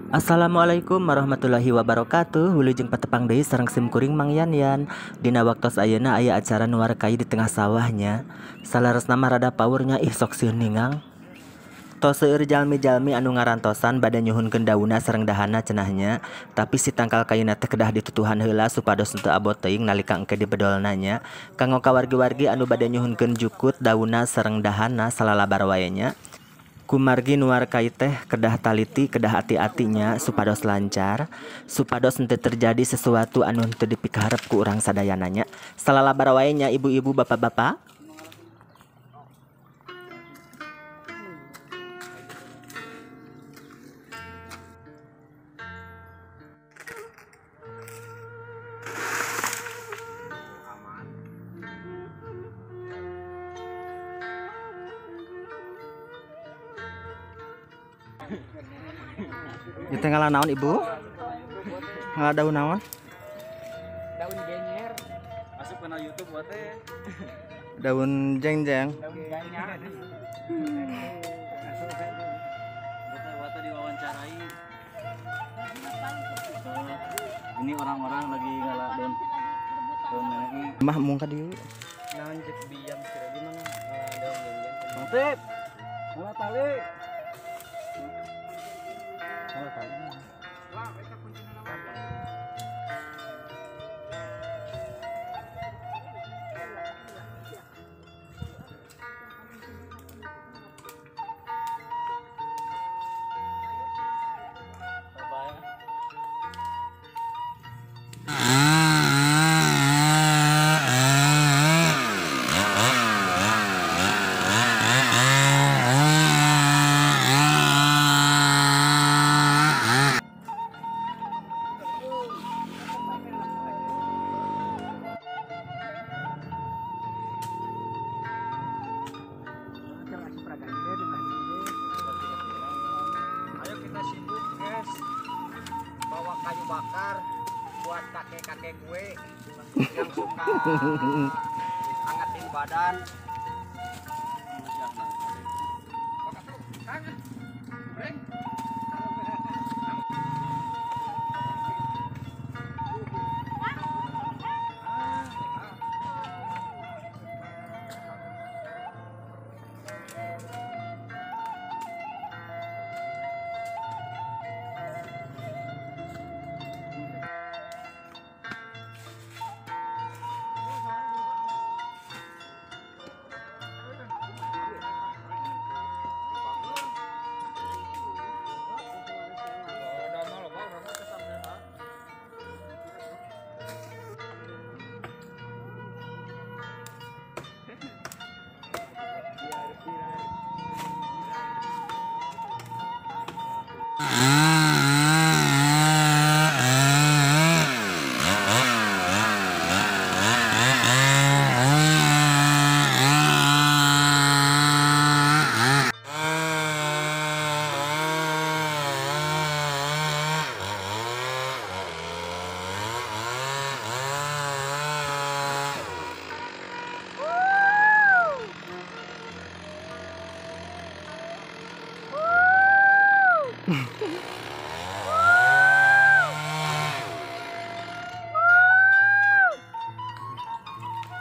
Assalamualaikum warahmatullahi wabarakatuh. Wilujeng patepang deui sareng sim kuring Mang Yan Yan. Dina waktos ayeuna aya acara nuar kai di tengah sawahnya. Saleresna mah rada paurnya, ih sok sieun ningang. Tos seueur jalmi-jalmi anu ngarantosan bade nyuhunkeun daunna sareng dahana cenahnya, tapi si tangkal kayuna teh kedah ditutuhan heula supados henteu abot teuing nalika engke dibedolna nya. Kanggo kawargi-wargi anu bade nyuhunkeun jukut daunna sareng dahana salalabar wae nya. Kumargi nuar kai teh kedah taliti, kedah ati-atinya supados lancar, supados henteu terjadi sesuatu anu henteu dipikaharep ku urang sadayana nya. Salalabar wae nya ibu-ibu, bapak-bapak. Ieu teh ngala naon ibu? Ngala daun naon? Daun genyer. Asup kana YouTube buat teh. Daun jengjeng. Daun genyer. Buat diwawancarai. Ini orang-orang lagi ngala daun daun neneknya. Mah mung ka dieu. Naon cek biang kira di mana ngala daun jengjeng. Mantep. Ngala tali. Ayo kita sibuk guys, bawa kayu bakar buat kakek-kakek gue yang suka angetin badan.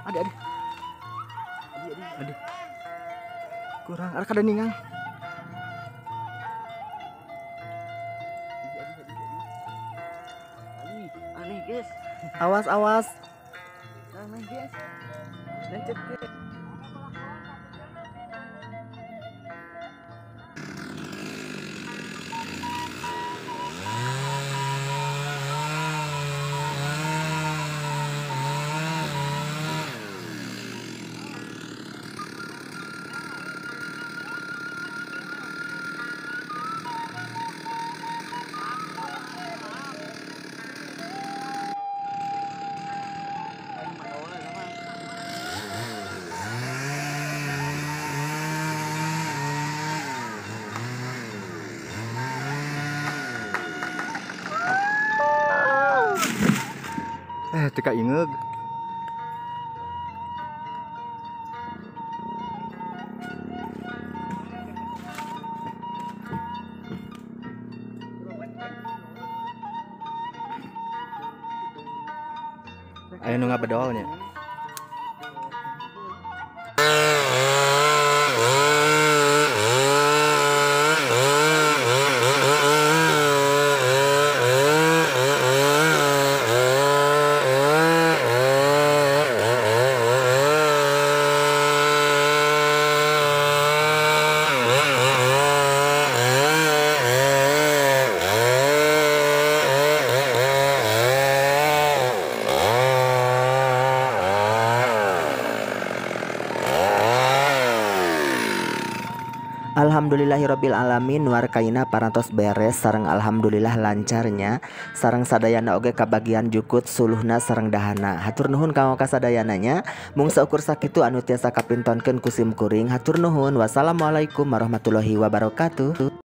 Aduh, aduh. Aduh. Kurang, ada kada ningang. Aneh guys. Awas, awas. Aneh guys. Lencet guys. Teka ingeug. Aya nu ngabedolnya. Alhamdulillahirabbil alamin warkayna parantos beres sareng alhamdulillah lancarnya sareng sadayana oge kabagian jukut suluhna sareng dahana. Hatur nuhun kanggo kasadayananya, mung saukur sakitu anu tiasa kapintonkeun ku sim kuring. Hatur nuhun, wassalamualaikum warahmatullahi wabarakatuh.